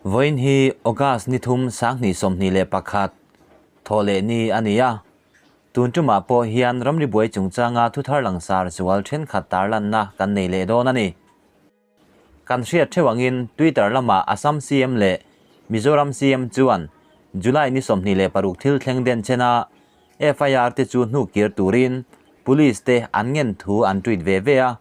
Vawiin hi August ni thum 2021 Thawhlehni a ni a. Tun tumah pawh hian ramri buai chungchanga thuthar langsar zual thenkhat tarlanna kan nei leh dawn a ni. Kan hriat theuh angin Twitter lamah Assam CM leh Mizoram CM chuan July ni 26 thil thleng den chena FIR te chu hnuk kir turin Police te an ngen thu an tweet ve ve a.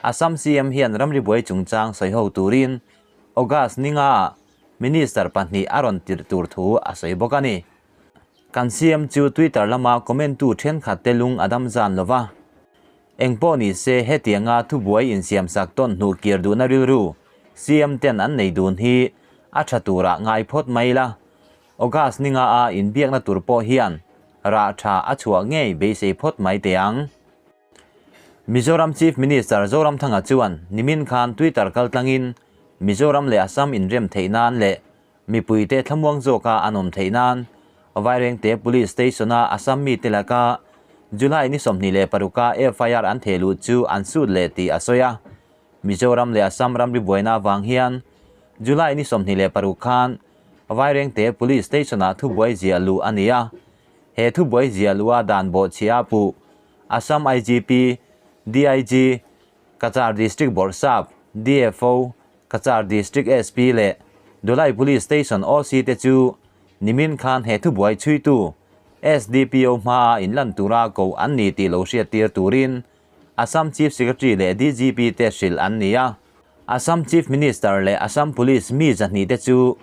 Assam CM hian ramri buai chungchang sawi ho turin August ni nga Minister pahnih a rawn tirh tur thu a sawi bawk a ni. Kan CM chu Twitter lama comment tu thenkhat te lung a dam zan lova. Engpawh ni se hetianga thubuai insiamsak tawn hnuh kir duhna rilru CM ten an nei dun hi a tha turah ngai phawt mai la. August ni nga a inbiakna tur pawh hian rah tha a chhuah ngei beisei phawt mai teh ang. Mizoram Chief Minister Zoramthanga chuan nimin khan Twitter kaltlangin Mizoram leh Assam inrem theih nan leh Mipuite thlamuang zawka an awm theih nan Vairengte Police Station-a Assam mite laka July ni 26-a FIR an theh luh chu an sut leh tih a sawi a. Mizoram leh Assam ramri buaina avang hian July ni 26 khan Vairengte Police Station-ah thubuai ziah luh a ni a. He thubuai ziah luha dan bawhchhia puh Assam IGP, DIG, Cachar District Bawrhsap, DFO, Cachar District SP leh Dulai Police Station OC te chu nimin khan he thubuai chhuitu SDPO hmaa inlan tura koh an ni tih lo hriattir turin Assam Chief Secretary leh DGP te hrilh an ni a. Assam Chief Minister leh Assam Police mi zahnih te chu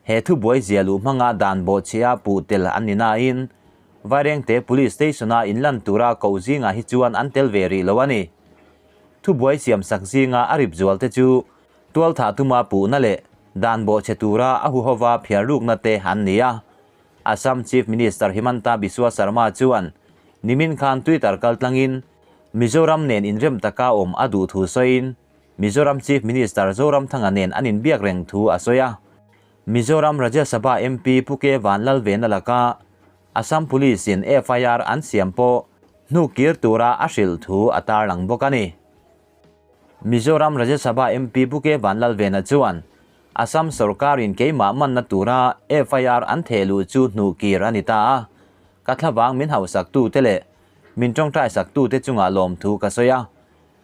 he thubuai zia luh hmanga dan bawhchhia puh tel an ni nain Vairengte Police Station-a inlan tura koh zingah hi chuan an tel ve rih lo a ni. Thubuai siamsak zinga a rip zual te chu tualthah tuma puhna leh dan bawhchhe tura a huhova phiarrukna te an ni a. Assam Chief Minister Himanta Biswa Sarma chuan nimin khan Twitter kaltlangin Mizoram nen inrem taka awm a duh thu sawiin Mizoram Chief Minister Zoramthanga nen an inbiak reng thu a sawi a. Mizoram Rajya Sabha MP Pu K Vanlalvena laka Assam Police in FIR an siam pawh hnuk kir tura a hrilh thu a tarlang bawk a ni. Mizoram Rajya Sabha MP Pu K Vanlalvena chuan Assam sorkarin keimah manna tura FIR an theh luh chu hnuh kir a ni ta a, ka thlavang min hauhsaktute leh min tawngtaisaktute chungah lawmthu ka sawi a,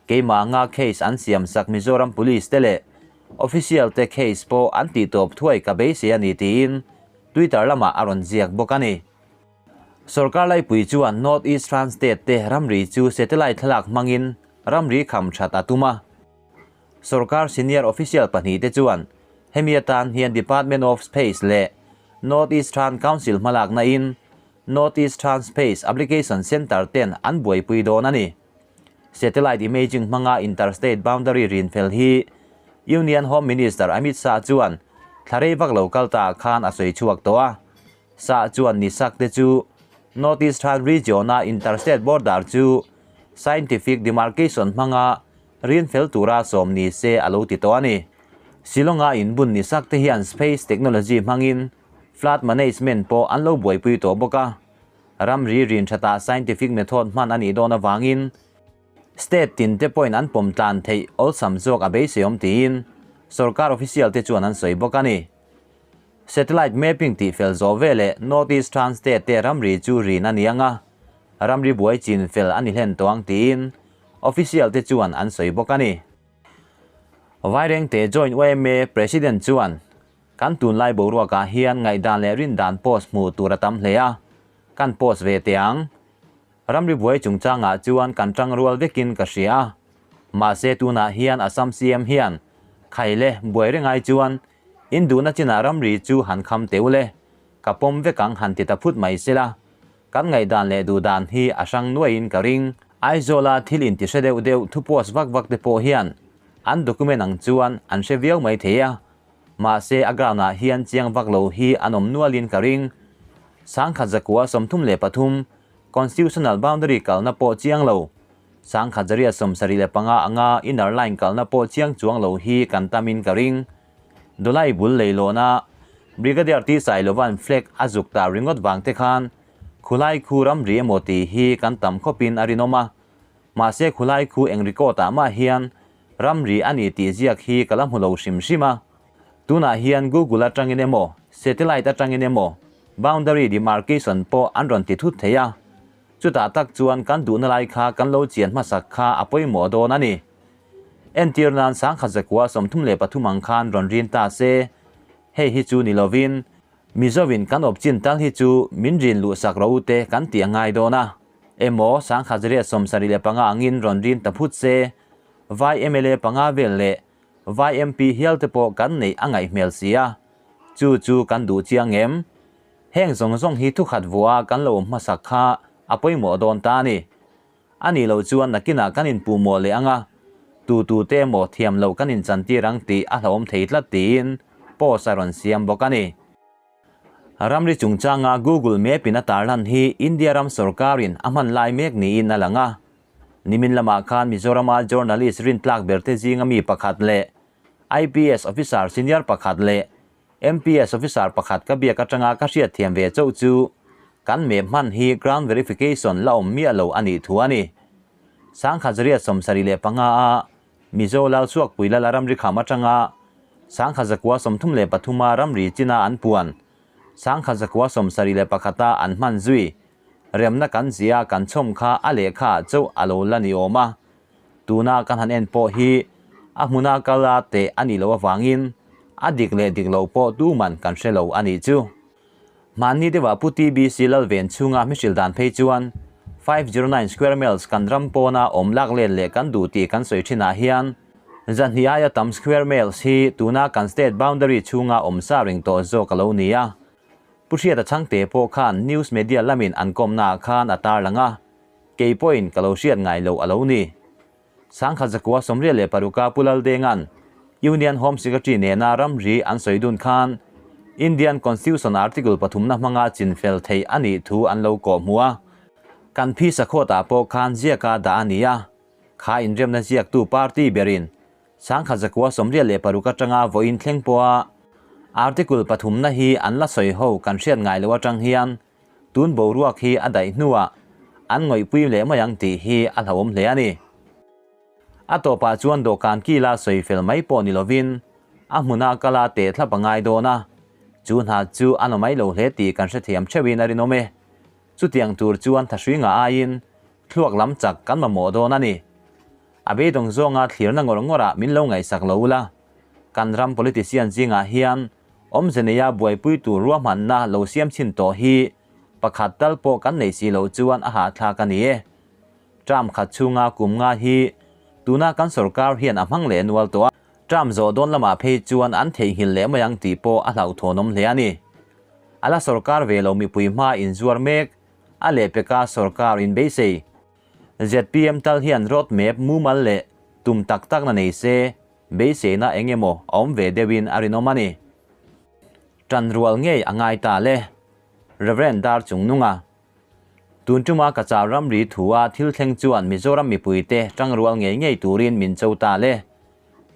keimah anga case an siamsak Mizoram Police te leh official te case pawh an tihtawp thuai ka beisei a ni tiin Twitter lamah a rawn ziak bawk a ni. Sorkar laipui chuan North Eastern State te ramri chu satellite thlalak hmangin ramri kham that a tum a. Sorkar senior official pahnih te chuan hemi atan hian Department of Space leh North Eastern Council hmalakna in North Eastern Space Application Centre ten an buaipui dawn a ni. Satellite imaging hmanga interstate boundary rinfel hi Union Home Minister Amit Shah chuan thla rei vak lo kal ta khan a sawi chhuak tawh a. Shah chuan ni sak te chu North Eastern Region-a interstate border chu scientific demarcation hmanga rinfel tura sawm ni se a lo ti tawh a ni. Shillong-a inbun ni sak te hian space technology hmangin flood management pawh an lo buaipui tawh bawk a. Ramri rin thata scientific method hman a nih dawn avangin state tin te pawhin an pawm tlan theih awlsam zawk a beisei awm tiin sorkar official te chuan an sawi bawk a ni. Satellite mapping tih fel zawh veleh North Eastern State te ramri chu rin a ni anga, ramri buai chin fel a ni hlen tawh ang tiin official te chuan an sawi bawk a ni. Vairengte Joint YMA President chuan kan tunlai boruakah hian ngaihdan leh rindan post hmuh tur a tam hle a, kan post ve teh ang. Ramri buai chungchangah chuan kan tang rual vekin ka hria a, mahse tunah hian Assam CM hian khai le buai rengai chuan in duhna chinah ramri chu han kham teu le, ka pawm vek ang han ti ta phut mai sela, kan ngaihdan leh duhdan hi a hrang nuaiin ka ring. Aizawla thil inti hre deuh deuh thu post vak vak te pawh hian an document ang chuan an hre viau mai thei a, mahse a ground-ah hian chiang vak lo hi an awm nualin ka ring. 1933 Constitutional boundary kalna pawh chiang lo, 1975 anga inner line kalna pawh chiang chuang lo hi kan tamin ka ring. Dulai bul leilawna Brigadier T Sailovan flag a zuk ta ringawt vang te khan khulai khu ramri emaw tih hi kan tam khawpin a rinawm a, mahse khulai khu eng record-ah mah hian ramri a ni tih ziak hi ka la hmu lo hrim hrim a. Tunah hian Google atangin emaw, satellite atangin emaw boundary demarcation pawh an rawn ti thut thei a, chutah tak chuan kan duhna lai kha kan lo chian hmasak kha a pawimawh dawn a ni. Entir nan sangkhat zakua 33 ang khan rawn rin ta se, hei hi chu ni lovin Mizovin kan awp chin tal hi chu min rin luh sak rawh u te kan tih a ngai dawn a, emaw 1875 angin rawn rin ta phut se, Vai mla panga vel leh Vai MP hial te pawh kan neih a ngaih hmel si a, chu chu kan duh chiang em? Heng zawng zawng hi thukhat vuah kan lo awm hmasak kha a pawimawh dawn ta a ni. A nih loh chuan nakinah kan inpuhmawh leh ang a, tu tu te emaw thiam loh kan inchantir ang tih a hlauhawm thei tlat tiin post a rawn siam bawk a ni. Ramri chungchanga Google Map in a tarlan hi India ram sorkarin a hman lai mek niin a lang a. Nimin lamah khan Mizorama journalist rintlak berte zinga mi pakhat leh IPS officer senior pakhat leh MPS officer pakhat ka biak atanga ka hriatthiam ve chauh chu kan map hman hi ground verification la awm miah lo a nih thu a ni. 1975 a Mizo Lalchhuakpui Lala ramri kham atanga 1933 a ramri china an puan 1971 a an hman zui remna kan zia kan chhawm kha a lehkha ah chauh a lo la ni awm a. Tuna kan han en pawh hi a hmuna kal a teh a nih loh avangin a dik leh dik loh pawh tuman kan hre lo a nih chu. Hmanni deuhah Pu TBC Lalven chhunga hmihrilh dan phei chuan 509 square miles kan ram pawna awm lak let leh kan duh tih kan sawi thinah hian zahnih aia tam square miles hi tuna kan state boundary chhunga awm sa ring tawh zawk a lo ni a. Pu Hriata Chhangte pawh khan news media lamin an kawmnaah khan a tarlang a. Kei pawhin ka lo hriat ngai loh a lo ni. 1986 a Pu Laldenga'n Union Home Secretary nena ramri an sawi dun khan Indian Constitution Article pathumna hmanga chinfel theih a nih thu an lo kawh hmu a. Kan phi sakhawtah pawh khan ziaka dah a ni a. Kha inremna ziaktu party berin 1986 atanga vawiin thleng pawha Article pathumna hi an la sawi ho kan hriat ngai loh atang hian Tun boruak hi a daih hnuah an ngawihpui leh mai ang tih hi a hlauhawm hle a ni. A tawpah chuan dawhkan kila sawi fel mai pawh ni lovin a hmuna kala teh thlap a ngai dawn a, chu hna chu a na mai lo hle tih kan hrethiam theuhin a rinawm e. Chutiang tur chuan thahrui ngah aiin thluak lam chak kan mamawh dawn a ni. A beidawng zawnga thlirna ngawr ngawrah min lo ngaihsak lo ula, kan ram politician zingah hian Awmze neia buaipui tur ruahmanna lo siam chhin tawh hi pakhat tal pawh kan nei si loh chuan a hahthlak a ni e. Term khat chhunga kum nga hi tuna kan sorkar hian a hmang leh nual tawh a, term zawh dawn lamah phei chuan an theihnghilh leh mai ang tih pawh a hlauhthawnawm hle a ni. A la sorkar ve lo mipui hma inzuar mek a lehpeka sorkar inbeisei. Zpm tal hian road map mumal leh tum tak takna nei se Beiseina eng emaw a awm ve deuhin a rinawm a ni. Ṭanrual ngei a ngai ta le. Rev. Dar Chungnunga. Tun ṭuma ka chau ramri thu a thil thleng chuan Mizoram mipuite ṭangrual ngei ngei turin min cho ta le.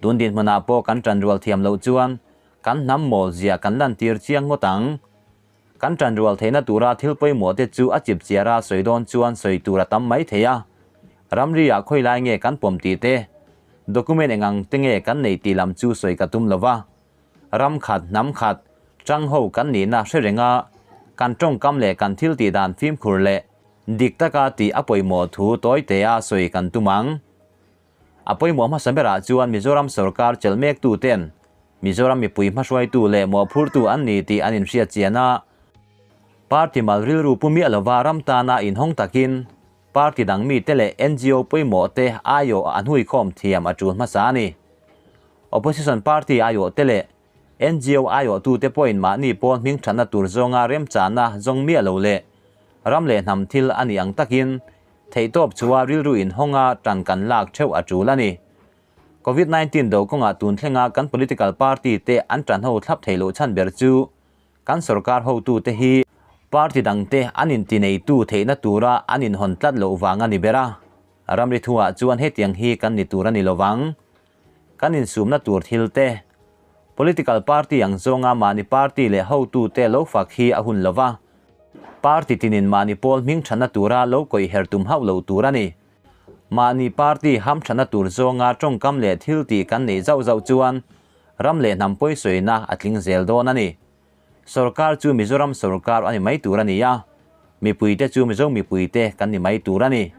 Tun dinhmunah pawh kan ṭanrual thiam loh chuan kan hnam mawl zia kan lantir chiang ngawt ang. Kan ṭanrual theihna tura thil pawimawh te chu a chip chiara sawi dawn chuan sawi tur a tam mai thei a. Ramri-ah khawi lai nge kan pawm tih te, document eng ang te nge kan neih tih lam chu sawi ka tum lo va. Ram khat, hnam khat, ṭang ho kan nihna hre renga kan ṭawngkam leh kan thil tih dan fimkhur leh dik taka tih a pawimawh thu tawi tea sawi kan tum ang. A pawimawh hmasa berah chuan Mizoram sorkar chelh mektu ten Mizoram mipui hmahruaitu leh mawhphurtu an ni tih an inhriat chian a. Party mal rilru pu miah lova ram tana inhawng takin party dang mite leh NGO pawimawh te aiawh an huikhawm thiam a tul hmasa a ni. Opposition party aiawh te leh NGO aiawhtute pawhin mahni pawl hming thatna tur zawnga remchana zawng miah lo leh ram leh hnam thil a nih ang takin theihtawp chhuah rilru inhawnga tan kan lak theuh a tul a ni. Covid 19 do kawngah tun thlenga kan political party te an tan ho thlap theih loh chhan ber chu kan sorkar hotute hi party dangte an intineitu theihna tura an inhawn tlat loh vang a ni ber a. Ramri thuah chuan hetiang hi kan ni tur a ni lovang. Kan insumna tur thil te, political party ang zawnga mahni party leh hotute lo fak hi a hun lova, party tinin mahni pawl hming thatna tura lo kawih her tum hauh lo tur a ni. Mahni party ham thatna tur zawnga tawngkam leh thil tih kan neih zauh zauh chuan ram leh hnam pawisawina a tling zel dawn a ni. Sorkar chu Mizoram sorkar a ni mai tur a ni a, mipuite chu Mizo mipuite kan ni mai tur a ni.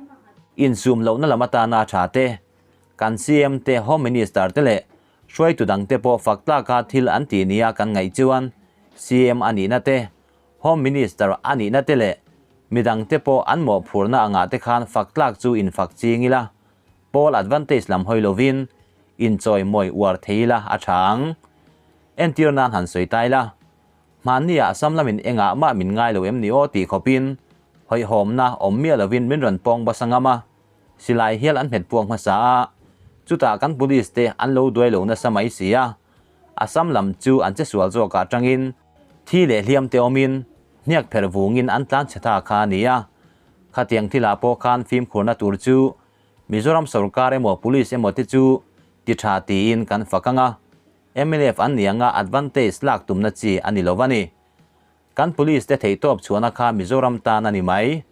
Insum lohna lam atana tha te, kan CM te, Home Minister te leh hruaitu dangte pawh fak tlaka thil an ti nia kan ngaih chuan CM a nihna te, Home Minister a nihna te leh midangte pawh an mawhphurhna angah te khan fak tlak chu infak ching ila, Pawl advantage lam hawi lovin inchawimawi uar thei ila a tha ang. Entir nan han sawi ta ila, hmanni ah Assam lamin engah mah min ngai lo em ni aw tih khawpin hawihhawmna awm miah lovin min rawn pawng basa ngam a, silai hial an hmet puak hmasa a, chutah kan police te an lo duai lo nasa mai si a, Assam lam chu an che sual zawk ah tangin thi leh hliam te awmin hniak pherh vungin an tlan chhe ta kha a ni a, khatiang thilah pawh khan fimkhurna tur chu Mizoram sorkar emaw police emaw te chu ti tha tiin kan fak ang a, mnf an ni anga advantage lak tumna chi a ni lo a ni. Kan police te theihtawp chhuahna kha Mizoram tan a ni mai.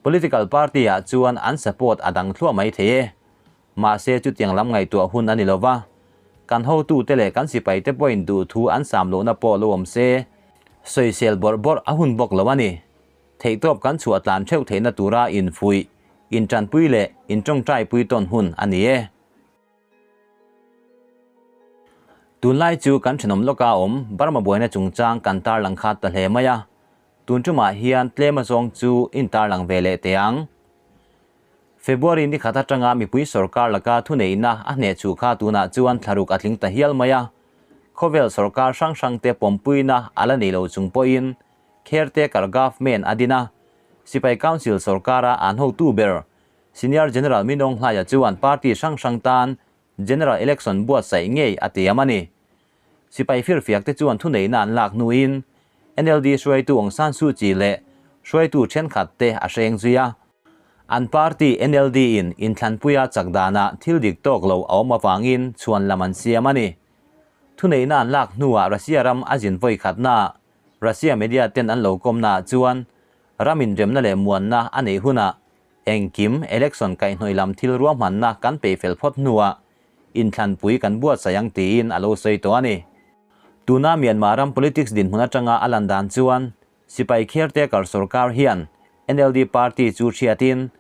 Political party ah chuan an support a dang thluah mai thei e. Mahse chutiang lam ngaihtuah hun a ni lo va, kan hotute leh kan sipaite pawhin duhthu an sam lohna pawh lo awm se, sawisel bawrh bawrh a hun bawk lo a ni. Theihtawp kan chhuah tlan theuh theihna tura infuih, intanpui leh intawngtaipui tawn hun a ni e. Tunlai chu kan thenawm lawka awm Burma buaina chungchang kan tarlang khat ta hle mai a, tun tumah hian tlem azawng chu intarlang ve leh teh ang. February ni khat atanga mipui sorkar laka thuneihna a hneh chu kha tunah chuan thlaruk a tling ta hial mai a, khawvel sorkar hrang hrangte pawmpuina a la nei lo chung pawhin Caretaker Government a din a, Sipai Council sorkara an hotu ber Senior General Min Aung Hlaia chuan party hrang hrang tan General Election buatsaih ngei a tiam a ni. Sipai firfiak te chuan thuneihna an lak hnuin NLD hruaitu Aung San Suu Kyi leh hruaitu thenkhat te a hreng zui a. An party NLD in inthlanpuia chak danah thil dik tawk lo a awm avangin chhuan lam an siam a ni. Thuneihna an lak hnuah Russia ram a zin vawi khatnaah Russia media ten an lo kawmnaah chuan ram inremna leh muanna a neih hunah engkim election kaihhnawih lam thil ruahmanna kan peih fel phawt hnuah inthlanpui kan buatsaih ang tiin a lo sawi tawh a ni. Tuna Myanmar ram politics dinhmun atanga a lan dan chuan sipai caretaker sorkar hian NLD party chu hriatin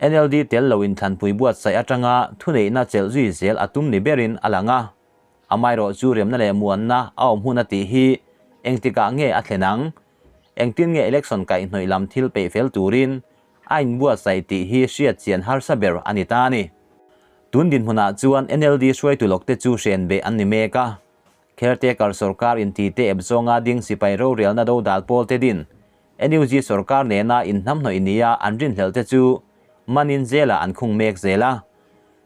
NLD tel lo inthlanpui buatsaih atanga thuneihna chelh zui zel a tum ni berin a lang a. Amaherawh chu remna leh muanna a awm hun a tih hi engtikah nge a thlen ang? Engtin nge election kaihhnawih lam thil peih fel turin a inbuatsaih tih hi hriat chian harsa ber a ni ta a ni. Tun dinhmunah chuan NLD hruaitu lawkte chu hren beh an ni mek a. Caretaker sorkar intite ep zawnga ding sipai rorelna dodal pawlte din NUG sorkar nena inhnamhnawih nia an rinhlelhte chu manin jail-ah an khung mek zel a.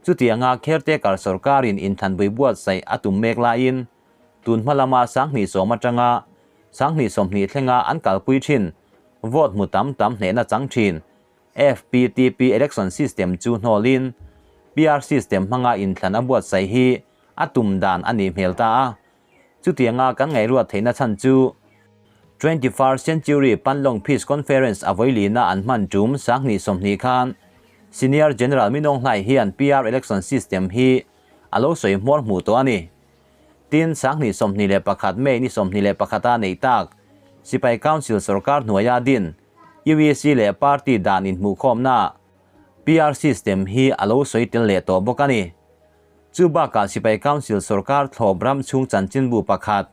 Chutianga caretaker sorkarin inthlanpui buatsaih a tum mek laiin tun hma lama 2010 atanga 2020 thlenga an kalpui thin vote hmu tam tam hnehna chang thin FPTP election system chu hnawlin PR system hmanga inthlan a buatsaih hi a tum dan a nih hmel ta a. Chutianga kan ngaihruat theihna chhan chu 21st Century Panlong Peace Conference a vawilina an hman tum 2020 khan Senior General Min Aung Hlaing hian PR election system hi a lo sawi hmuar hmuh tawh a ni. Tin, 2021 May ni 21 a neih tak Sipai Council sorkar hnuaia din UEC leh party dan inhmuhkhawmna PR system hi a lo sawi tel leh tawh bawk a ni. Chu bakah Sipai Council sorkar thlawp ram chhung chanchinbu pakhat,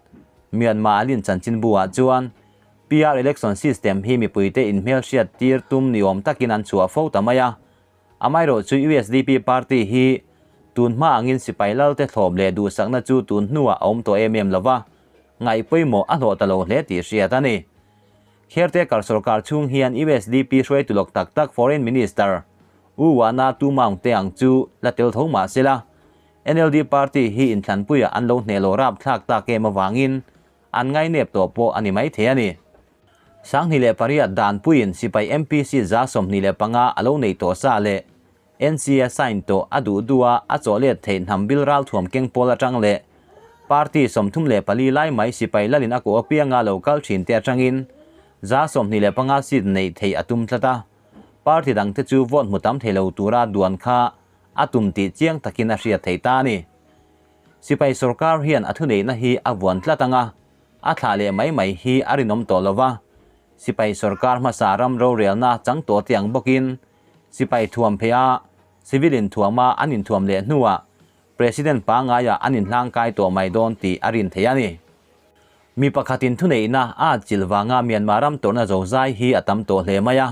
Myanmar Alin chanchinbu-ah chuan PR election system hi mipuite inhmelhriat tir tum ni awm takin an chhuah fo ta mai a. Amaherawh chu usdp party hi tun hma angin sipai lalte thlawp leh duhsakna chu tun hnuah a awm tawh em em lova, ngaih pawimawh a hlawh ta lo hle tih hriat a ni. Caretaker sorkar chhung hian usdp hruaitu lawk tak tak Foreign Minister U Wana Tu Maung te ang chu la tel tho mah sela, NLD party hi inthlanpuiah an lo hneh lo rapthlak tak em avangin an ngainep tawh pawh a ni mai thei a ni. 2008 danpuiin sipai MP seat 25 a lo nei tawh sa leh NCA sign tawh a duh duh a a chawh let theih hnam bil ralthuam keng pawl atang leh party 34 lai mai sipai lalin a koh apianga lo kal thin te atangin 25 seat neih theih a tum tlat a. Party dangte chu vote hmu tam thei lo tura duan kha a tum tih chiang takin a hriat theih ta a ni. Sipai sorkar hian a thuneihna hi a vuan tlat ang a, a thlah leh mai mai hi a rinawm tawh lo va. Sipai sorkar hmasa ram rorelna chang tawh te ang bawkin sipai thuam phei a, civil inthuama an inthuam leh hnuah President pangaiah an inhlangkai tawh mai dawn tih a rin thei a ni. Mi pakhatin thuneihna a atchilh vanga Myanmar ram tawrhna zozai hi a tam tawh hle mai a.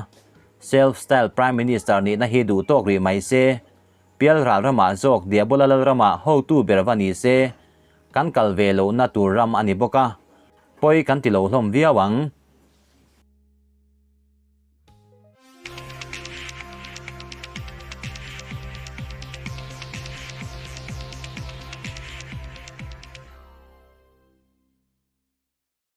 Self-styled Prime Minister nihna hi duh tawk rih mai se, Pial ral ramah zawk Diabola lal ramah hotu ber va ni se, kan kal ve lohna tur ram a ni bawk a, pawi kan ti lo hlawm viau ang.